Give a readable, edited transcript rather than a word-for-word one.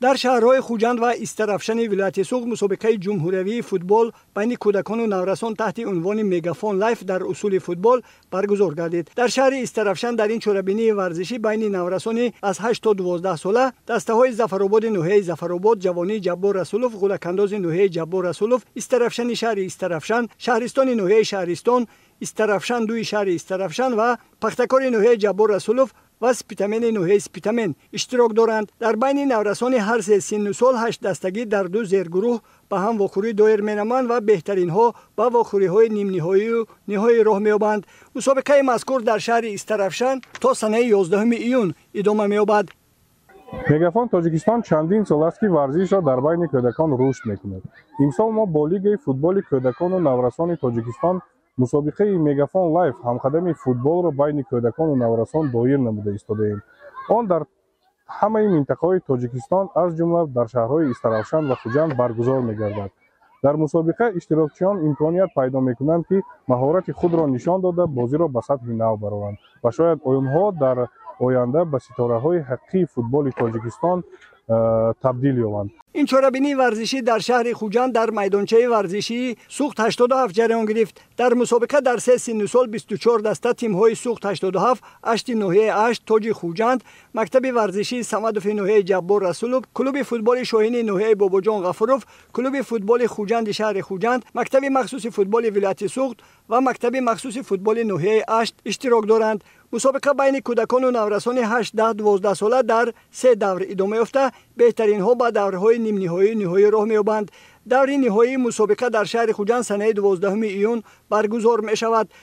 Дар шаҳрҳои Хуҷанд ва Истарафшани вилояти Суғд мусобиқаи ҷумҳуриявии футбол байни кӯдакону наврасон таҳти унвони «Мегафон Лайф» дар усули футбол баргузор гардид. Дар шаҳри Истарафшан дар ин чорабинии варзишӣ байни наврасони аз 8 то 12 сола дастаҳои Зафарободи ноҳияи Зафаробод, Ҷавонии Ҷаббор Расулов, Ғулакандози ноҳияи Ҷаббор Расулов, Истарафшани шаҳри Истарафшан, Шаҳристони ноҳияи Шаҳристон, Истарафшан дуи шаҳри Истарафшан ва Пахтакори ноҳияи Ҷаббор Расулов ва Спитамени ноҳияи Спитамен иштирок доранд. Дар байни наврасони ҳар се синну сол ҳашт дастагӣ дар ду зергурӯҳ ба ҳам вохӯрӣ доир менамоянд ва беҳтаринҳо ба вохӯриҳои нимниҳоию ниҳоӣ роҳ меёбанд. Мусобиқаи мазкур дар шаҳри Истарафшан то санаи 11 июн идома меёбад. «Мегафон Тоҷикистон» чандин сол аст, ки варзишро дар байни кӯдакон рушд мекунад. Имсол мо бо Лигаи футболи кӯдакону наврасони Тоҷикистон мусобиқаи «Мегафон Лайф» ҳамқадами футболро байни кӯдакону наврасон доир намуда истодаем. Он дар ҳамаи минтақаҳои Тоҷикистон, аз ҷумла дар шаҳрҳои Истаравшан ва Хуҷанд баргузор мегардад. Дар мусобиқа иштирокчиён имконият пайдо мекунанд, ки маҳорати худро нишон дода, бозиро ба сатҳи нав бароранд ва шояд онҳо дар оянда ба ситораҳои ҳақиқии футболи Тоҷикистон табдил ёбанд. Ин чорабинии варзишӣ дар шаҳри Хуҷанд дар майдончаи варзишии Суғд 87 ҷараён гирифт. Дар мусобиқа дар се синну сол 24 даста тимҳои Суғд 87, Ашти ноҳияи Ашт, Тоҷи Хуҷанд, мактаби варзишии Самадови ноҳияи Ҷаббор Расулов, клуби футболи Шоҳини ноҳияи Бобоҷон Ғафуров, клуби футболи Хуҷанди шаҳри Хуҷанд, мактаби махсуси футболи вилояти Суғд ва мактаби махсуси футболи ноҳияи Ашт иштирок доранд. Мусобиқа байни кӯдакону наврасони 8, 10, 12 сола дар се давр идома ёфта, беҳтаринҳо ба даврҳои нимниҳоию ниҳоӣ роҳ меёбанд. Даври ниҳоии мусобиқа дар шаҳри Хуҷанд санаи 12 июн баргузор мешавад.